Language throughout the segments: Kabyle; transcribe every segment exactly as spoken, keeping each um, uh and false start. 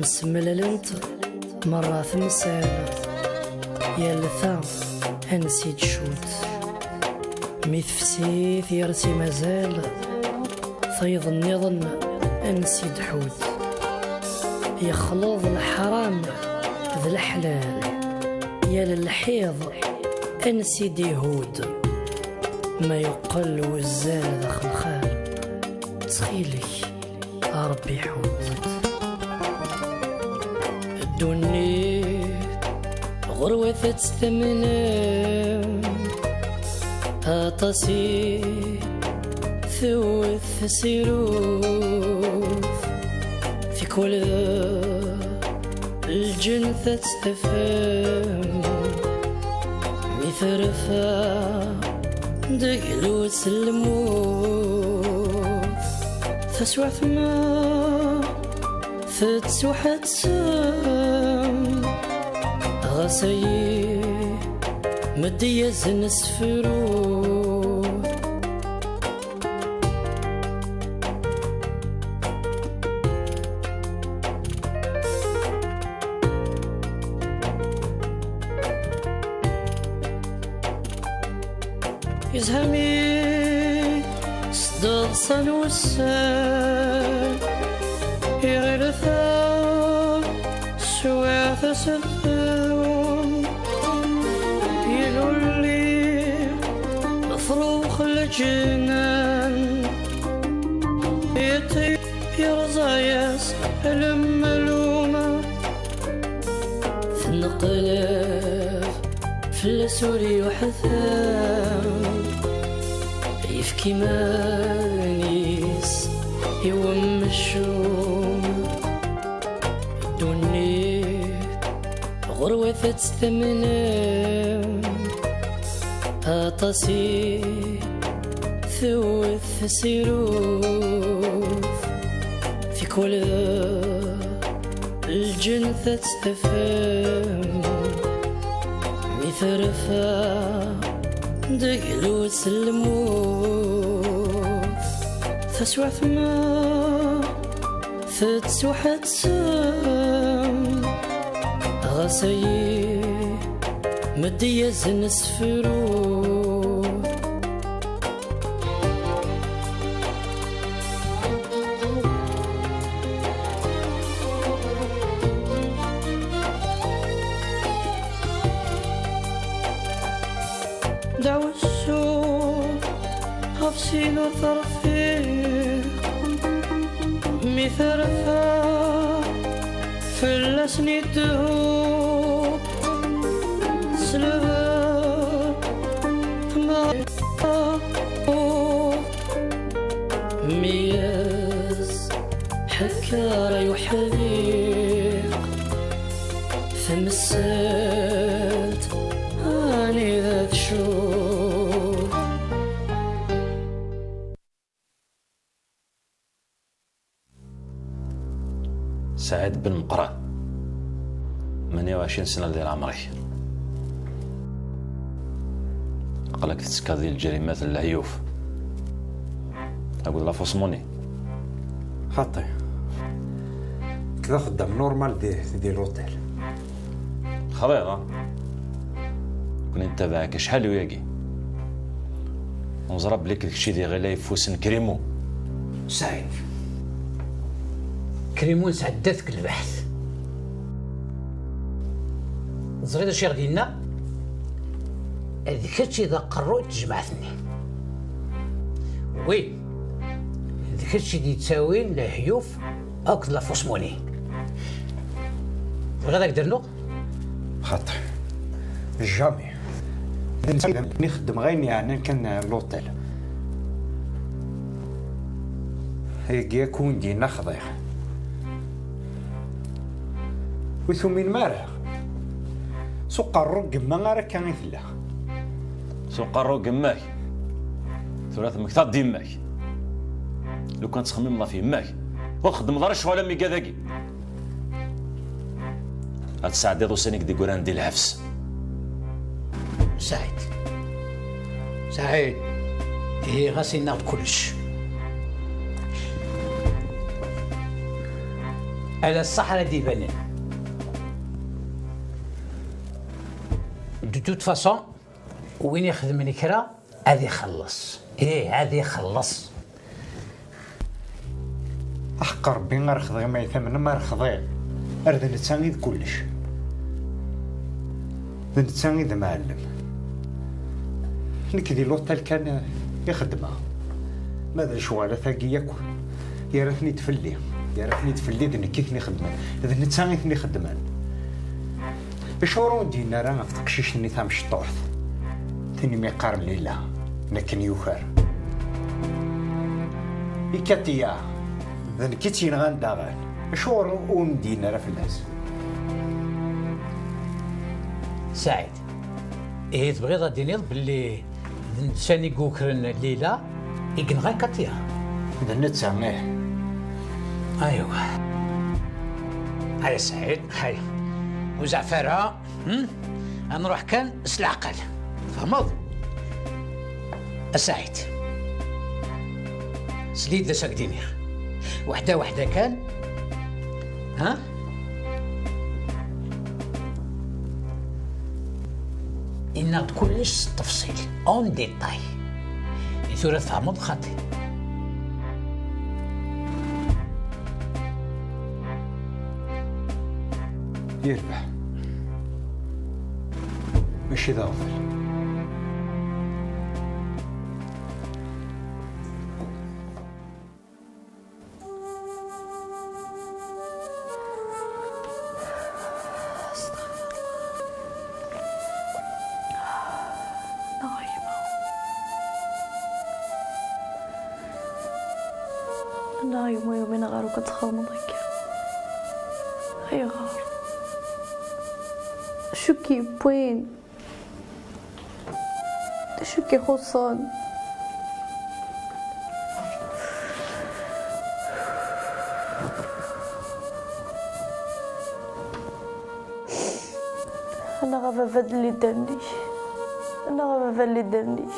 Semlalent merra temsal, yal ta ansi d-tcudd. Mi tefsi tgersi mazal, tayeḍ nniḍen ansi d-tḥudd. Yexleḍ leḥram d leḥlal, yal lḥiḍ ansi d-ihudd. Ma yeqqel wuzzal d axelxal, ttxil-k, a Ṛebbi ḥudd. Ddunit ɣur-wat ad tt-tamnem, aṭas i tewwet tasirut, tikwal d lǧennet ad tt-tafem, mi terfa deg lwes n lmut. Taswiɛt ma tettwaḥettem, ɣas ayi meddi-yasen sefru. Izhami s ḍḍsa n wussan, iɣil taswiɛt aseddu, ilulli lefrux leǧnan, iṭi yerẓa-yas lemluma. Tenqelb fell-as ur yuḥtam, yefk iman-is i wemcum. Ddunit ɣur-wat ad tt-tamnem, aṭas i tewwet tasirut, tikwal d lǧennet ad tt-tafem, mi terfa deg lwes n lmut. Taswiɛt ma tettwaḥettem, ɣas ayi meddi-yasen sefru. Dawsu ɣef sin ur terfiq, mi terfa fell-asen idehhu. Tesleb ma meyyez ḥekkar ay uḥdiq, temsalt anida tcud. Saɛid Ben Meqran, tmanya u ɛecrin sna di leɛmer-ik. Aql-ak tettekkaḍ di leǧrimat n lehyuf akked la fausse monnaie. Xaṭi. Nekk d axeddam normal di, di l'hôtel. Xḍiɣ, a? Nekni ntabaɛek acḥal uyagi. Neẓra belli d kečč i d iɣil ayeffus n Krimo. Saɛid. Krimo nesɛedda-t deg lbeḥt. Teẓriḍ acu i ɣ-d-yenna? D kečč i d aqerru n tejmaɛt-nni. Wi, d kečč i d-yettawin lehyuf akked la fausse monnaie. Tebɣiḍ ad k-d-rnuɣ? Xaṭi. Jamais. Netta d am-, nixeddem ɣayen yeɛnan kan l'hôtel. Ayagi akk win d-yenna xḍiɣ. Ur tuminem ara. S uqerru n yemma ara akka i tella. S uqerru n yemma-k? Tura temmektaḍ-d yemma-k. Lukan tettxemmimeḍ ɣef yemma-k, ur txeddmeḍ ara ccɣel am igad-agi. Ad tesɛeddiḍ ussan i k-d-yeggran di lḥebs. Saɛid. Saɛid. Ihi ɣas inna kullec. Ala ṣṣeḥ ara d-ibanen. De toute façon, win ixedmen kra, ad ixelleṣ. Ih, ad ixelleṣ. Aḥeqq Ṛebbi, ar xḍiɣ ma itamnem, ar xḍiɣ. Ar d netta i d kullec. D netta i d mɛellem. Nekk di l'hôtel kan i xeddmeɣ. Ma d lecɣalat-agi yakk, yerra-ten-id fell-i. Yerra-ten-id fell-i, d nekk i ten-ixeddmen. D netta i ten-ixeddmen. Acuɣer ur d-yenni ara ɣef teqcict-nni tamecṭuḥt? Tin umi qqaren Lila, nekk n yuker. I Katiya, d nekk i tt-yenɣan daɣen. Acuɣer ur d-yenni ara fell-as? Saɛid, ihi tebɣiḍ ad d-tiniḍ belli d netta i yukren Lila i yenɣa Katia? D netta, ih. Aywa. Aya Saɛid, aya. Ur zeɛf ara, hmm? Ad nruḥ kan s leɛqel. Tfehmeḍ? A Saɛid. Sel-iyi-d d acu ak-d-iniɣ. Weḥda, weḥda kan. Ha? Inna-ɣ-d kullec s ttefṣil, en détail. I tura tfehmeḍ xaṭi. Yerbeḥ. Mačči d aɣbel. Neɣ a gma, a gma, yumin ɣer-k ad txedmeḍ akka. Ayɣer? Acu k-yewwin? D acu k-ixuṣṣen? Anaɣ a baba d lider-nnek. Anaɣ a baba d lider-nnek.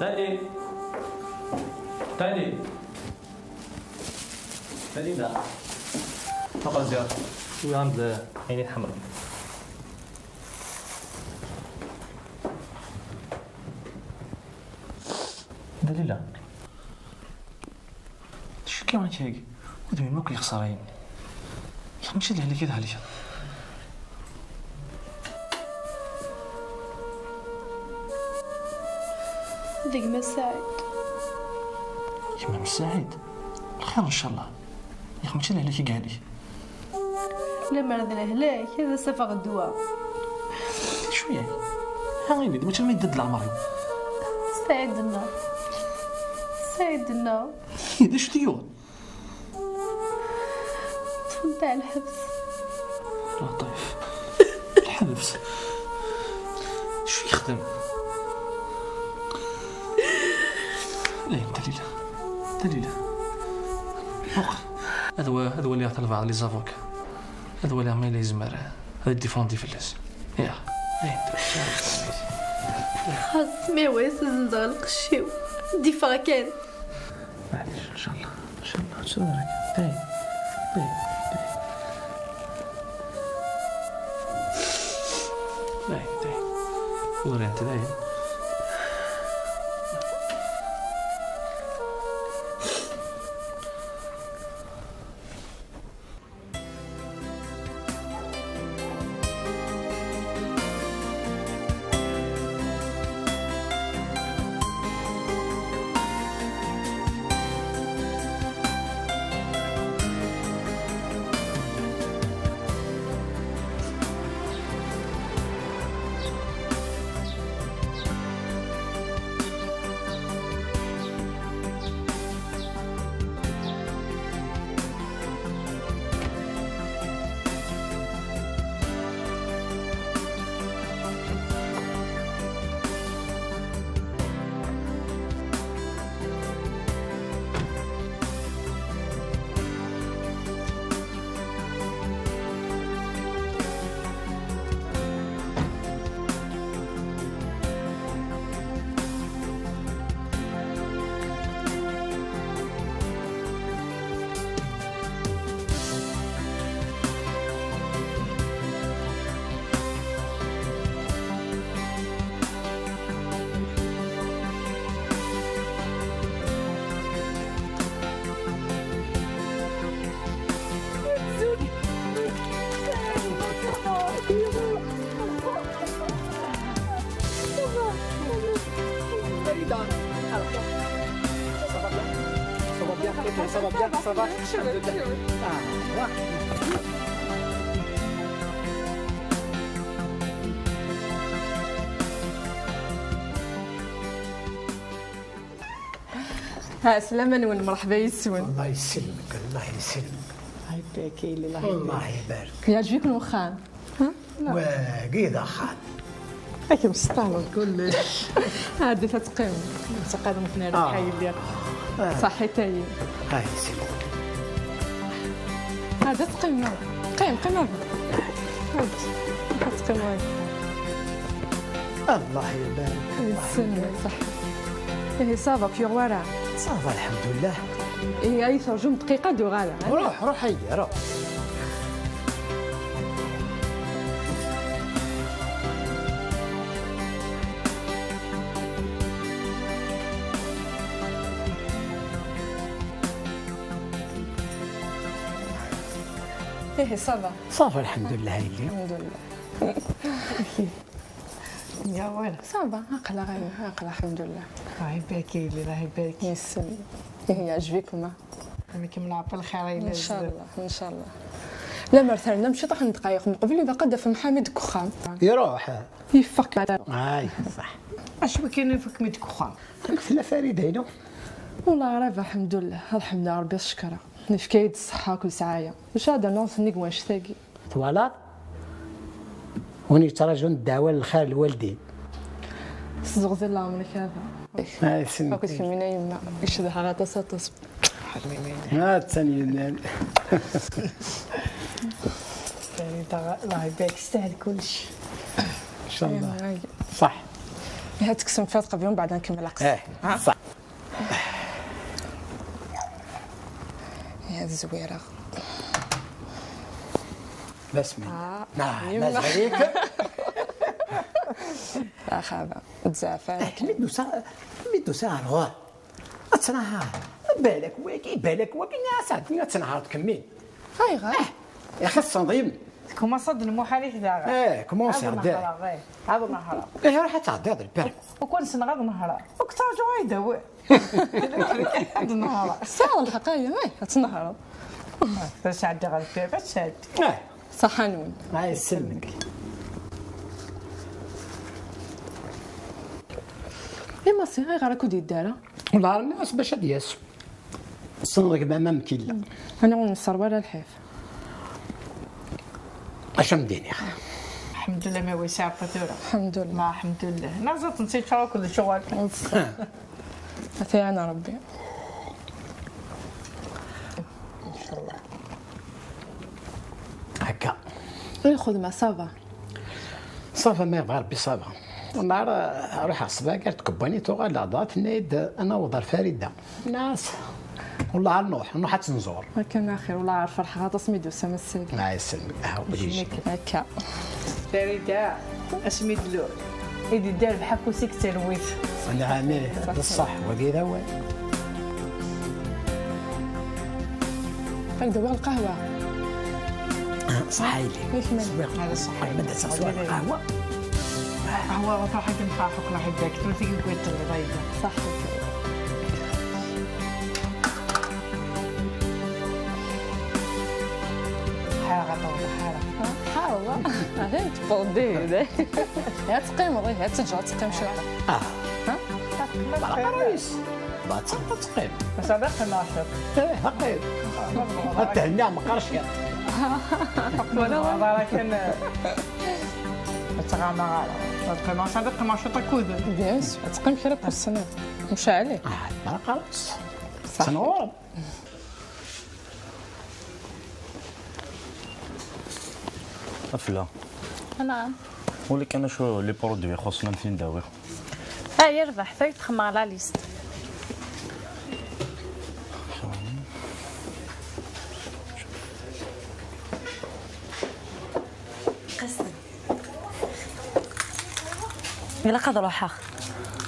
Tali. Tali. Tali da. Faqal ziɣ. Wi għand ayen tḥemmleḍ. Dalila. Tcukki akka-agi, udem-im akk yexṣer ayen. Yak mačči d lehlak i thelkeḍ. D gma Saɛid. Gma Saɛid? Lxir ncallah. Yak mačči d lehlak i yehlek. Lemmer d lehlak, ad as-afeɣ ddwa. Cwiya. Ha, ini-d, mačči ma yedda-d leɛmer-iw. Saɛid-nneɣ. Saɛid-nneɣ. D acu t-yuɣen? Ṭṭfen-t ar lḥebs. Laṭif. Lḥebs? Acu yexdem? Dayen, Dalila. Dalila. Muqel. Ad wa-, ad waliɣ talbaɛḍ les avocats. Ad waliɣ ma yella yezmer ad iddifendi fell-as. Ya. Dayen, Dalila. Xas mi wa yessenzeɣ lqecc-iw. Ddifeɣ kan. Maɛlic, ncallah, ncallah, ncallah. Hey, hey, hey. Hey, hey. Ur rint, hey. Ça va, الحمد لله. آه، ها، سلامة نون، مرحبا يسون. الله يسلمك، الله يسلمك. هاي باكي، الله يبارك. الله يبارك. يعجبكم الوخام؟ ها؟ لا. وقيد أخان. هاكي مستعمل كلش. هادي تتقيم. تقدم في نار آه. الحي اللي آه. صحيتي. هاي سيدي. هذا تقيم. قيم، قيم. هادي. تقيم هاي. الله يبارك. يسلمك، صح. ايه، صافا بيور ورا. صافا الحمد لله. ايه، اي ترجم دقيقة دو غالا. روح، روح هيا، روح. ايه، صافا. صافا الحمد لله هيا. الحمد لله. يا ويلي. صافا، عقلة غير، عقلة، الحمد لله. الله يبارك لي، الله يبارك. يسلم. إيه، يعجبك ما؟ أنا كي ملعب الخير إلى ان شاء الله، ان شاء الله. لا، ما رثرنا مشي طاح دقايق من قبل، إذا قد في محامي دكخان. يروح. يفك على. هاي، صح. اش ما كاين يفك من دكخان؟ في فريدة هنا. والله راه الحمد لله، الحمد لله ربي الشكرة. نفكيد الصحة كل سعاية. واش هذا نونس نيك واش ثاقي؟ Twalaḍ? Win yettraǧun ddeɛwa n lxir n lwaldin. Teszeɣzi leɛmer-ik a baba. Ay, sin. Akked kemmini a yemma. Icedha aṭas, aṭas. Ha-tt-an yemma. Farida, Allah يبارك, تستاهل كلش. إن شاء الله. Ay. صح. هات تكسم فيها تقبيهم بعد نكمل القصة. إيه، صح. يا الزويرة. بسم الله. آه، لا، يما. لا زريك. لا خابة. بزاف. إيه، مي دوسا، مي دوسا الغور. أتنهار. بالك واكي، بالك واكي، يا سعد، يا تنهار تكمين. هاي غير. إيه، يا أخي الصنديم. كومونسا د المحالي كذا غير. إيه، كومونسا هذا د نهار، غير. هذا نهار. إيه، راح تعدي هذا البرد. وكون سنغ هذا نهار. وكترجو غير يداوي. هذا نهار. صار الحق، هاي، هاي، هتنهار. بس عدي غير البرد، بس عدي. إيه. صحة نون. الله يسلمك. إيه، ما سي، غير راكو دي الدارة. والله الناس باش هاد ياس. صنغك بأمام كيلا. أنا ونصر ولا الحيف. اش مديني؟ الحمد لله ما وسع قدورة. الحمد لله. ما الحمد لله. نازلت نسيت شغل كل شغل. عافانا ربي. إن شاء الله. هكا. الخدمة صافا. صافا ما يبغى ربي صافا. نهار روح على الصباح قالت كباني توغا لا ضات نيد أنا وضر فريدة. ناس. والله نروح، نروح تنزور. هكا ما خير، والله عارف فرحة غاطس ميدو سما السيد. الله يسلمك، ها هو يجي. يجيك هكا. فريدة، اسمي دلو. إيدي دار بحال كوسيك ترويت. أنا عامل بصح، ودي ذا وين؟ هاك دابا القهوة. صحيلي. ياك مال؟ هذا صحيح. ما درت سوا القهوة. قهوة وفرحة كنت فرحك الله يبارك. تمثيل قلت البيضة. صح. حارة غطاوة، حارة. حارة والله. هذا يتفضل به. يا تقيم، يا تجي تقيم شوية. آه. ها؟ ما قرويش. بعد تقيم. بس هذا قيم عشر. إيه، هقيم. التهنئة مقرشية. ولا والله. هذا كان تغامى غالا. تقيم عشر، هذا قيم عشر تاكوذ. بيان سور. تقيم كرا بوسنا. مش عليه. آه، ما قرويش. صح. سنغورم. أفلا. نعم. ولك أنا شو لي برودوي خصنا فين داوي؟ ها يربح، فايت تخمم على ليست. قسم. إلا قد روحها.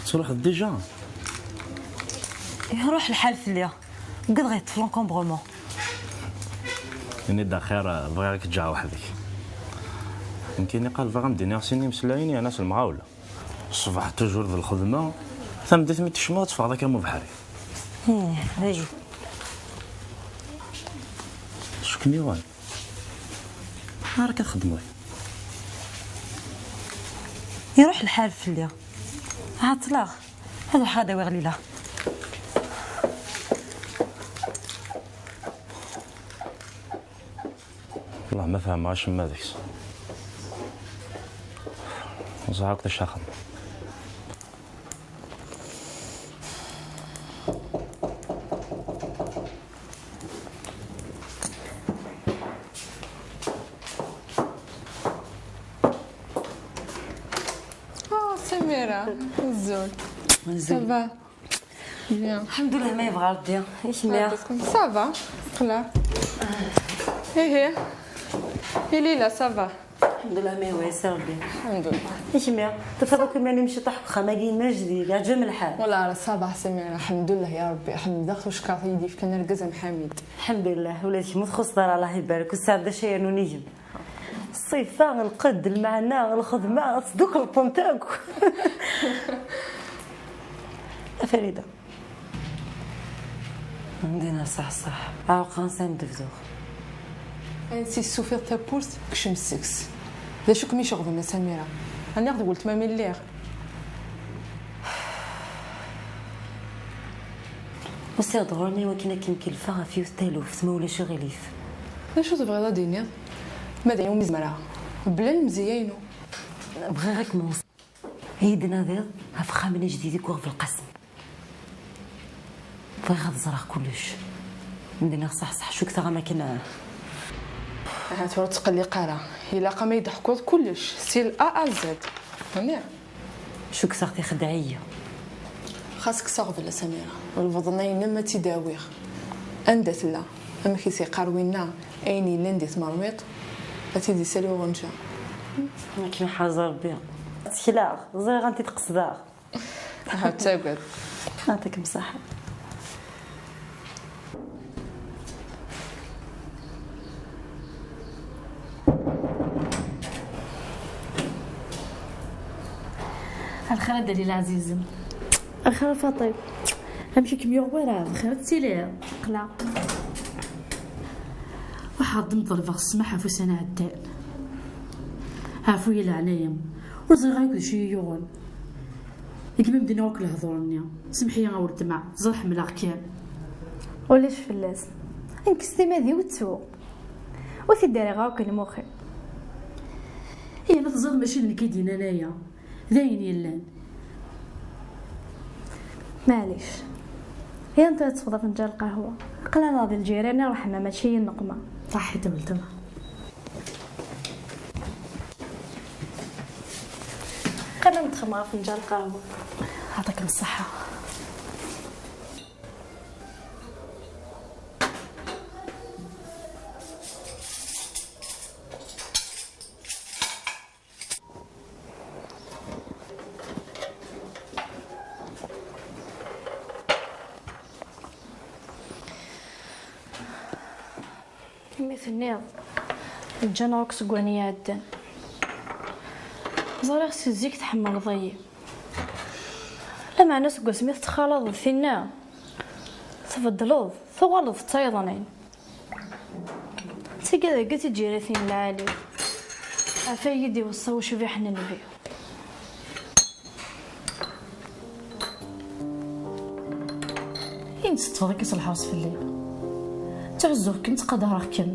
تروح ديجا؟ إيه، روح الحال في الليل. قد غيطفي لونكومبرومون. إني داخير بغيك تجا وحدك. يمكن قال بغا مديني سيني مسلايني أنا سلمغاولة. الصباح توجور ذ الخدمة. ثم ديت مي تشمو تفاضك يا مبحري. إيه، هاي. Miwan, ara ka txedmeḍ. Iruḥ lḥal fell-i. Ɛeṭṭleɣ. Ad ruḥeɣ ad awiɣ Lila. Wallah ma fehmeɣ acemma deg-s. Ẓriɣ akk d acu ara xedmeɣ. Oh, Samira, azul. Azul. Ça va? Bien. Lḥemdullah, ma yebɣa Rebbi. I kemmi? Ça va, qla. Ihi. I Lila, ça va? Lḥemdullah, ma yehwa-yas Rebbi. Lḥemdullah. I kemmi? Tufiḍ akk iman-im ciṭuḥ deg uxxam-agi, yemma jdid, yeɛǧeb-am lḥal? Wala, ça va, Samira, lḥemdullah ya Rebbi. Ḥemdeɣ-t, uckeṛ i yi-d-yefkan argaz am Ḥamid. Lḥemdullah, ula d kemm ur txuṣṣeḍ ara, Allah ibarek, ur tesɛiḍ d acu ay yernun i gem. Ṣṣifa, lqedd, lmeɛna, lxedma, tesdukleḍ-tent akk. A Farida. Ndina ṣaḥ, ṣaḥ. Ɛawqeɣ ansa n-d-bduɣ. Ansi s-tufiḍ tawwurt, kcem seg-s. D acu kem-iceɣben a Samira? Aniɣ d weltma-m i lliɣ? Usiɣ-d ɣur-m i wakken ad kem-kellfeɣ ɣef yiwet taluft, ma ulac aɣilif. D acu tebɣiḍ ad d-tiniḍ? Ma d ayen umi zemreɣ, mebla lemzeyya-inu. Bɣiɣ ad kem-weṣṣeɣ. Ad yi-d-tnadiḍ ɣef uxxam-nni ajdid i yuɣ Belqasem. Bɣiɣ ad ẓreɣ kullec. Ndina ṣaḥ, ṣaḥ, cukkteɣ am akken. Ahat ur ttqelliq ara. Ilaq-am ad yi-d-teḥkuḍ kullec, si l A à Z. Fehmiḍ? Cukkteɣ tixeddeɛ-iyi. Xas kkes aɣbel a Samira, lbeḍna-inem ad tt-id-awiɣ. Anda tella, amek i s-yeqqar winna, ayen yellan di tmerwiṭ, ad t-id-isali uɣenǧa. Akken iḥaz Rebbi. Ttekleɣ, ẓriɣ anti d-qesdeɣ. Aha, ttagad. Yeɛṭikem ṣṣeḥḥa. Lxir a Dalila ɛzizen. Lxir a Faṭi. Amek i kem-yuɣ wara? Bxir ad tiliḍ? Qla. Waḥed d-m-ḍelbeɣ ssmaḥ ɣef ussan iɛeddan. Ɛfu-yi leɛnaya-m. Ur ẓriɣ ara akk d acu i yi-yuɣen. Deg mi m-d-nniɣ akk lehdur-nni, semḥ-iyi a weltma, teẓriḍ ḥemmleɣ-kem. Ulac fell-as. Nekkes timad-iw ttuɣ. Ur t-id-rriɣ akk lmux-iw. Ihi ma teẓriḍ mačči d nekk i d-yennan aya, d ayen yellan. Maɛlic. Ihi anta ad tesweḍ afenǧal lqahwa? Aql-aneɣ d lǧiran i ṛṛeḥma, mačči i nneqma. Ṣaḥit a weltma. Qqim ad nexdem ɣef nǧa lqahwa. Ɛṭikem ṣṣeḥḥa. Imi tenniḍ, ǧǧan-aɣ akk seg wayen iɛeddan. Ẓriɣ si zik tḥemmleḍ-iyi. Lameɛna seg wasmi tettxalaḍeḍ tinna, tbeddleḍ, tuɣaleḍ d tayeḍnin. D tigad-agi d tiǧiratin n lɛali. Ɣef ay i d-iweṣṣa ucbiḥ n nnbi. I n-teṭṭfeḍ akka s lḥerṣ fell-i? Ttɛuzzuɣ-kem, ttqadareɣ-kem.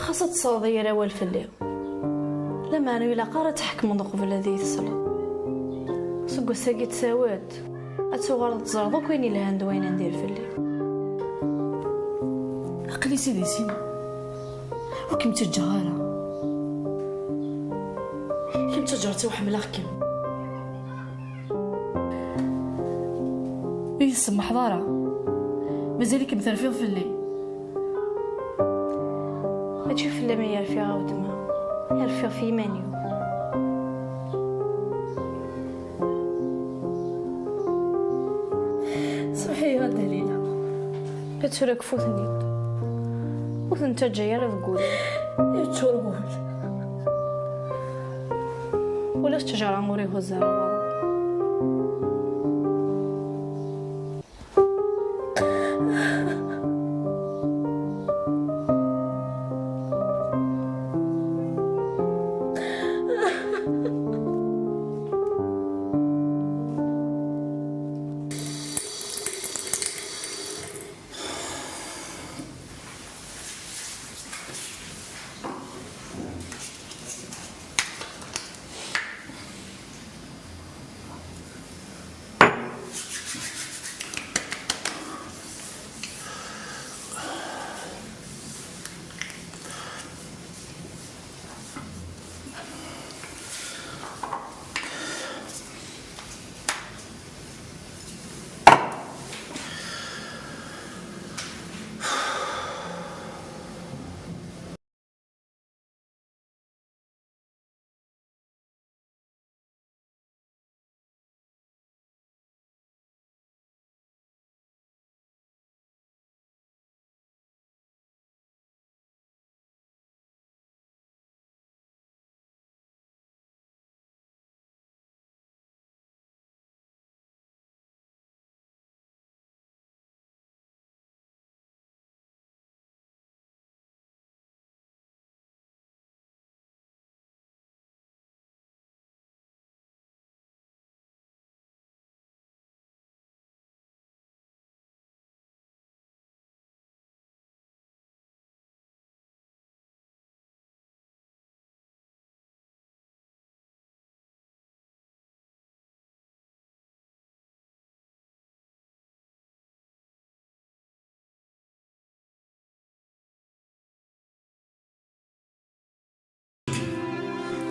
Xas ad tesɛuḍ yir awal fell-i, lameɛna ur ilaq ara ad tḥekmeḍ uqbel ad iyi-tesleḍ. Seg wass-agi d tawet. Ad tuɣaleḍ teẓreḍ akk ayen yelhan d wayen n dir fell-i. Aql-i sidi sin. Ur kem-ttaǧǧaɣ ara. Kem ttaǧǧaɣ-tt, ḥemmleɣ-kem. Ur yi-tsemmeḥeḍ ara. Mazal-ikem terfiḍ fell-i. Mačči fell-am i yerfiɣ a weltma, rfiɣ f yiman-iw. Semḥ-iyi a Dalila. Ad tura kfut-nni-d. Ur ten-ttaǧǧa ara deg wul. Yeččur wul. Ulac ttjara ur ihuzz ara.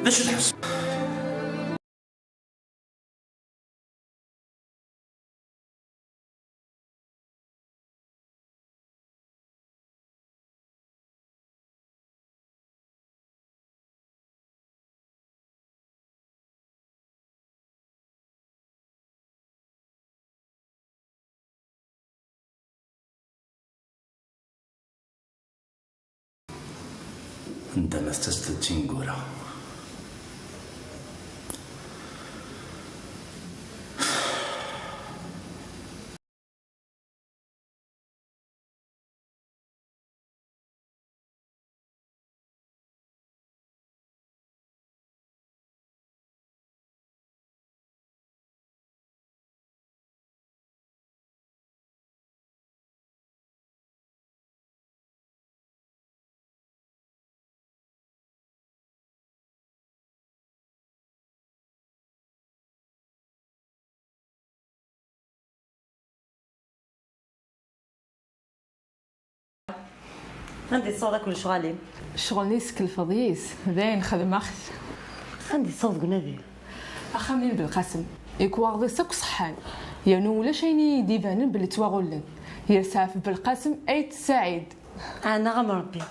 D acu tḥesbeḍ? Anda ma tettas-d d tineggura. Anda i tessawḍ akk lecɣal-im? Ccɣel-nni yeskelfeḍ yis, dayen xedmeɣ-t. Anda i tessawḍ deg unadi? Axxam-nni n Belqasem, ikwaɣeḍ-is akk ṣeḥḥan, yernu ulac ayen i yi-d-ibanen belli ttwaɣullen. Yers ɣef Belqasem Ayt Saɛid. Ɛanaɣ-am Rebbi,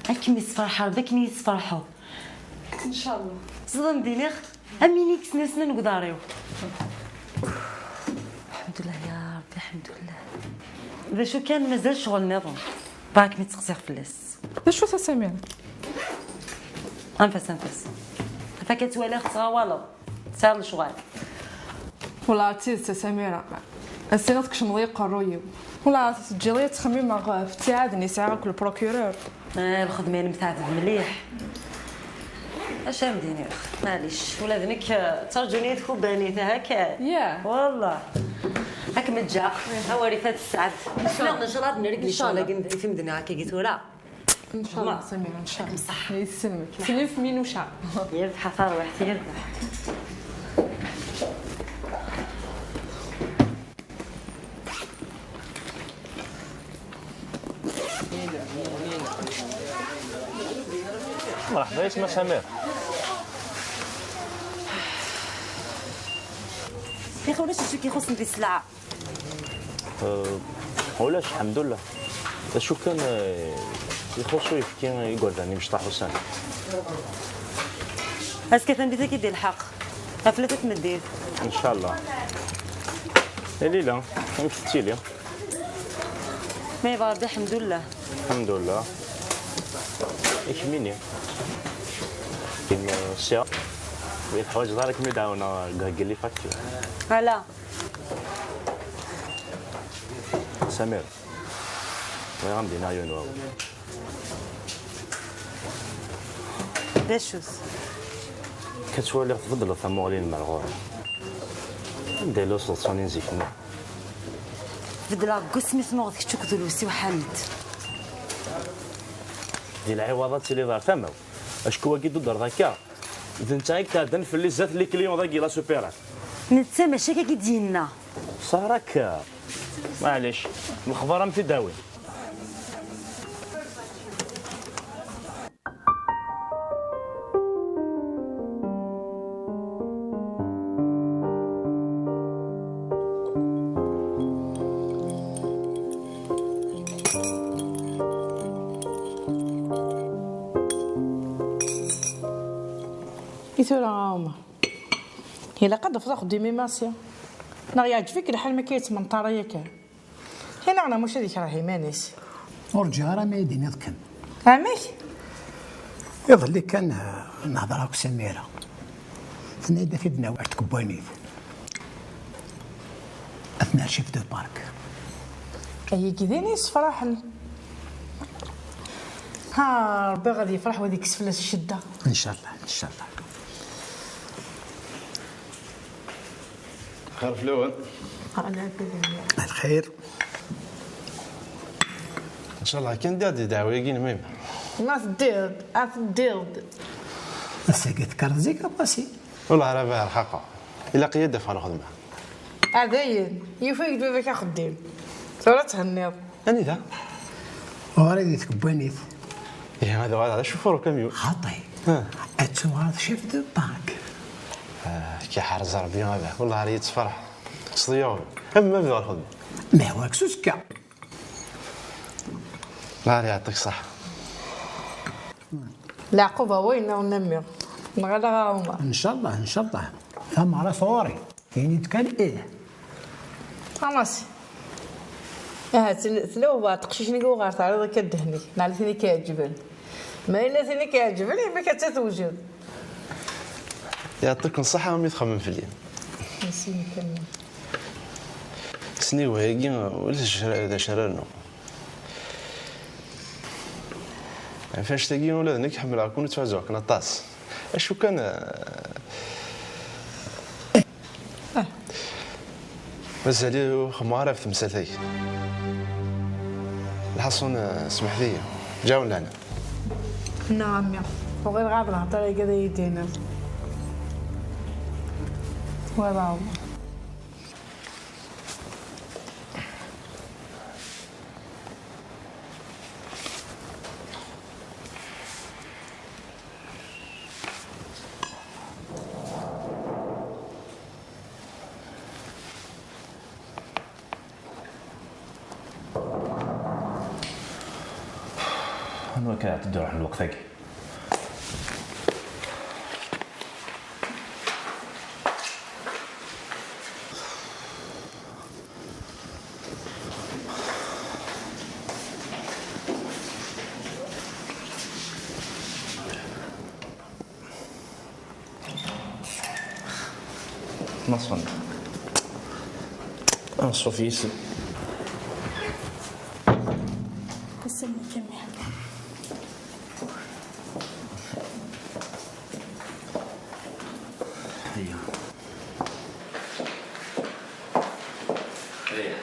ad kem-isferḥ Rebbi akken i yi-tesferḥeḍ. Ncallah. Ẓḍem d-iniɣ, am win i yesnasnan deg uḍar-iw. Lḥemdullah ya Rebbi, lḥemdullah. D acu kan, mazal ccɣel nniḍen. Bɣiɣ ad kem-id-seqsiɣ fell-as. D acu-t a Samira? Anef-as, anef-as. Ata ka ttwaliɣ tettɣawaleḍ. Tesɛiḍ lecɣal. Wala d tidet a Samira. Ass-a tkecmeḍ-iyi aqerruy-iw. Wala teǧǧiḍ-iyi ad ttxemmimeɣ ɣef ttiɛad-nni sɛiɣ akked le procureur. Ah, lxedma-inem teɛded mliḥ. Acu am d-iniɣ? Maɛlic, ula d nekk, eh, ttarǧun-iyi tkubbanit, aha kan. Yeah. Wallah. Ad kem-ǧǧeɣ. Awer ifat sseɛd. Ssneɣ, ncallah ad nergel ccɣel-agi i m-d-nniɣ akkagi tura. Ncallah, Samira, ncallah. Ṣṣeḥ. Yesselmek. Slim f Minuca. Yerbeḥ a tarwiḥt, yerbeḥ. Mṛeḥba yis-m a Samir. Yaxi ulac acu k-ixuṣṣen di sselɛa? Eh, ulac, lḥemdullah. D acu kan, eh, ixuṣṣ uyefki i igerdan imecṭaḥ ussan. Azekka tameddit ad k-id-ilḥeq. Ɣef tlata tmeddit. Ncallah. A Lila, amek tettili? Ma yebɣa Rebbi, lḥemdullah. Lḥemdullah. I kemmini? Kin, eh, sɛiɣ. Ur teḥwaǧeḍ ara ad kem-id-ɛawneɣ deg heggi les factures. Ala. Samir, bɣiɣ ad m-d-iniɣ yiwen wawal. D acu-t? Ka ttwaliɣ tbeddleḍ tamuɣli n Merɣur. Anda yella useḍsu-nni n zik-nni? Beddleɣ deg wasmi tnuɣeḍ kečč akked Lewsi Uḥamed. Di lɛiwaḍ ad tiliḍ ar tama-w. Acku wagi d-udreḍ akka. D netta i yetɛeddan fell-i zdat les clients dagi la supérette. Netta mačči akka i d-yenna. Ṣarak, maɛlic, lexbar am t-id-awin. I tura a Ɛumer? Ilaq ad d-tafeḍ axeddim i Massi. Neɣ yeɛǧeb-ik lḥal mi akka yettmenṭar yakan? Inaɣ neɣ mačči ad yekreh iman-is? Ur ǧǧiɣ ara ma yi-d-tiniḍ kan. Amek? Iḍelli kan, eh, nehder akk Samira. Tenna-yi-d ad t-id-nawi ar tkebbanit. Ad t-nerr chef de parc. Ayagi d ayen yessefraḥen. Ha, Rebbi ad yefreḥ, ad yekkes fell-as ccedda. Ncallah, ncallah. Xir fell-awen. Ala, ala. Lxir. Ncallah kan d-, d-, ddeɛwa-agi n mim. Ma teddiḍ, ad teddiḍ. Ass-agi tekkreḍ zik a Massi? Ula ara bɛiɣ xaqa. Ilaq-iyi ad d-afeɣ lxedma. A dayen, yufa-ak-d baba-k axeddim. Tura ad thenniḍ. Anida? Ɣur-i di tkebbanit. Ihi ad uɣaleɣ d acufur ukamyun. Xaṭi. Ah. Ad tuɣaleḍ chef de banque. Ah, k-iḥrez Rebbi a baba, wellah ar yettferḥ. Sḍeyyaɣ. Am ma bdiɣ lxedma. Ma hwaak s uzekka. Llah ar yeɛṭik ṣṣeḥḥa. Leɛquba wayen a unammi. Nɣala ɣer Ɛumar. Ncallah, ncallah. Tameɣra sɣur-i. Ini-d kan ih. Xalas. Aha, tel-, tella webɛaṭ teqcicin i uɣar teɛriḍ akka ddehn-ik, neɣ ala tin i k-iɛeǧben. Ma yella tin i k-iɛeǧben, yemma-k atta tewjed. Yeɛṭiken ṣṣeḥḥa imi txemmem fell-i. Sniwhagi, ulac d acu ara rnuɣ. Ɣef annect-agi, ula d nekk ḥemmleɣ-ken, ttɛuzzuɣ-ken aṭas. Acu kan, eh, mazal-iyi ur xemmeɣ ara ɣef temsalt-agi. Lḥaṣun, eh, semḥet-iyi. Ǧawen lana. Nna a mmi, ur ɣileɣ ara d lhedra-agi ad iyi-d-tiniḍ. Twalaḍ. Anwa akka iɛedda-d ruḥ n lweqt-agi? Maṣun. Anṣuf yis-m. Isem-ik a mmi? Aya. Aya.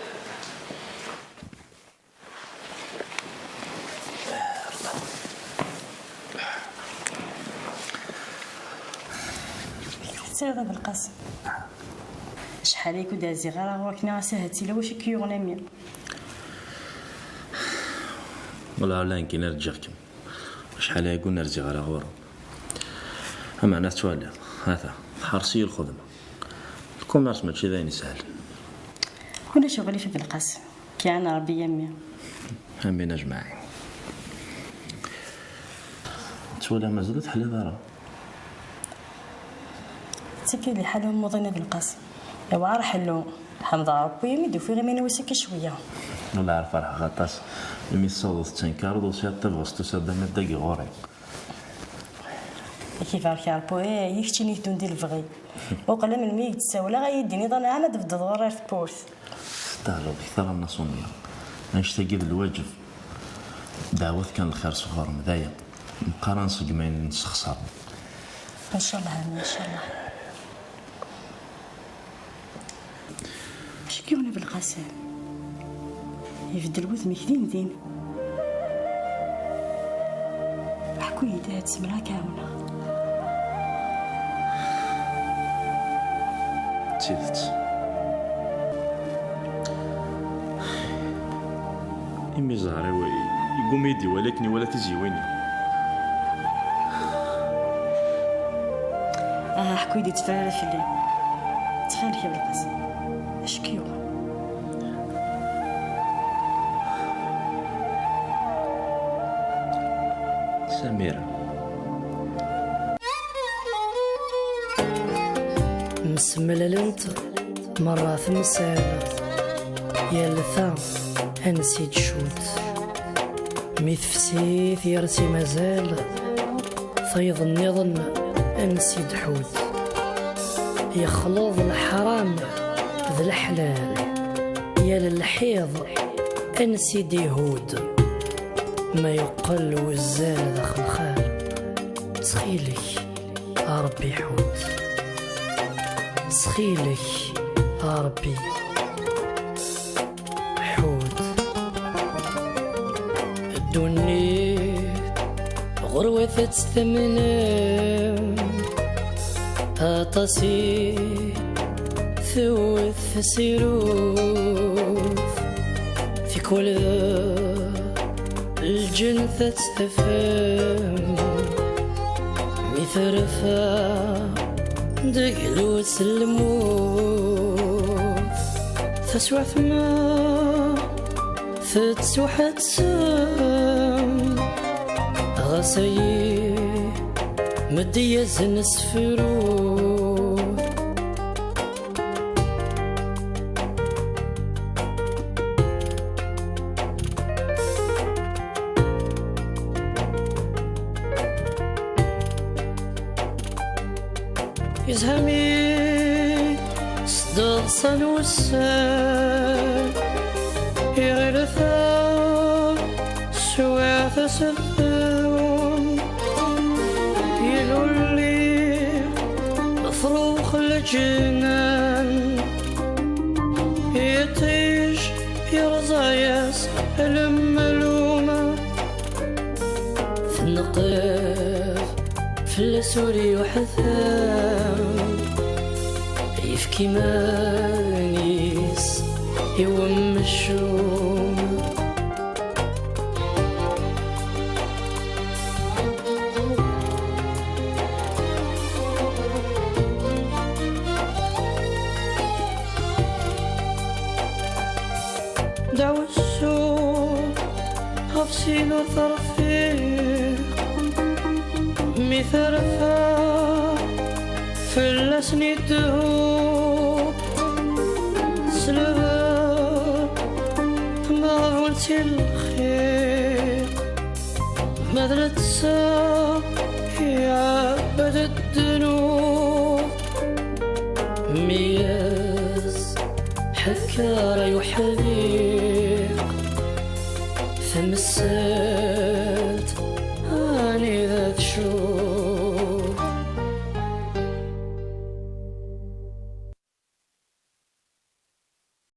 Tesɛiḍ a Belqasem. Acḥal ay kud-rziɣ ara ɣur-k, nniɣ-as ahat yella wacu i k-yuɣen a mmi. Wala la nekkini ar ǧǧiɣ-kem. Acḥal ay kud-rziɣ ara ɣur-m. Ameɛna tettwaliḍ, ata, tḥerṣ-iyi lxedma. Lkumers mačči d ayen isehlen. Ulac uɣilif a Belqasem. Kan Rebbi a mmi. Amin ajmaɛin. Ttwaliɣ mazal ur teḥliḍ ara. Ttekki lḥal umuḍin a Belqasem. Iwɛer ḥellu. Ḥemdeɣ Rebbi imi d-ufiɣ iman-iw ass-agi cwiya. Wala ar ferḥeɣ aṭas. Imi tessawḍeḍ tettenkareḍ ur sɛiḍ tabɣest tusa-d am dagi ɣur-i. Ad k-ibarek Rebbi, eh, i keččini iteddun di lebɣi. Uqel melmi i k-d-ssawleɣ, ad iyi-d-tiniḍ anɛam ad d-tbeddeḍ ɣur-i ar tewwurt. Testahleḍ kter a Nna Sonia. Annect-agi d lwaǧeb. Dɛawat kan lxir sɣur-m, d aya. Meqqar ad nṣeggem ayen nessexṣer. Ncallah, a mmi, ncallah. Acu k-yuɣen a Belqasem? Ibeddel wudem-ik din din. Ḥku-yi-d, ahat zemreɣ ad k-ɛawneɣ. D tidet. Imi ẓẓher-iw yegguma-yi-d iwala akken iwala tiziwin-iw. Aha, ḥku-yi-d, tteffer ara fell-i. Ttxil-k a Belqasem. Acu k-yuɣen? Samira. Msemlalent merra temsal, yal ta ansi d-tcudd. Mi tefsi tyersi mazal, tayeḍ nniḍen ansi d-tḥudd. Yexleḍ leḥram d leḥlal, yal lḥiḍ ansi d-ihudd. Ma yeqqel wuzzal d axelxal, ttxil-k, a Ṛebbi ḥudd. Ttxil-k, a Ṛebbi ḥudd. Ddunit ɣur-wat ad tt-tamnem, aṭas i tewwet tessirut, tikwal d lǧennet ad tt-tafem. Mi Terfa deg lmut, taswiɛt ma tettwaḥettem, ɣas ayi meddi-yasen sefru. Izhami s deḍsa n wussan, iɣil ta swiɛt aseddum, ilulli afrux leǧnan, iṭij irẓa-yas lemlum. Tenqeb fell-as ur yuḥtam, yefk iman-is i wemcum. Dawsu ɣef sin ur terfiq, mi terfa fell-asen idehhu. Tesleb tmeɣbult i lxir, ma d netta iɛebbed ddnub. Mi as-ḥekker ay uḥdiq, temsal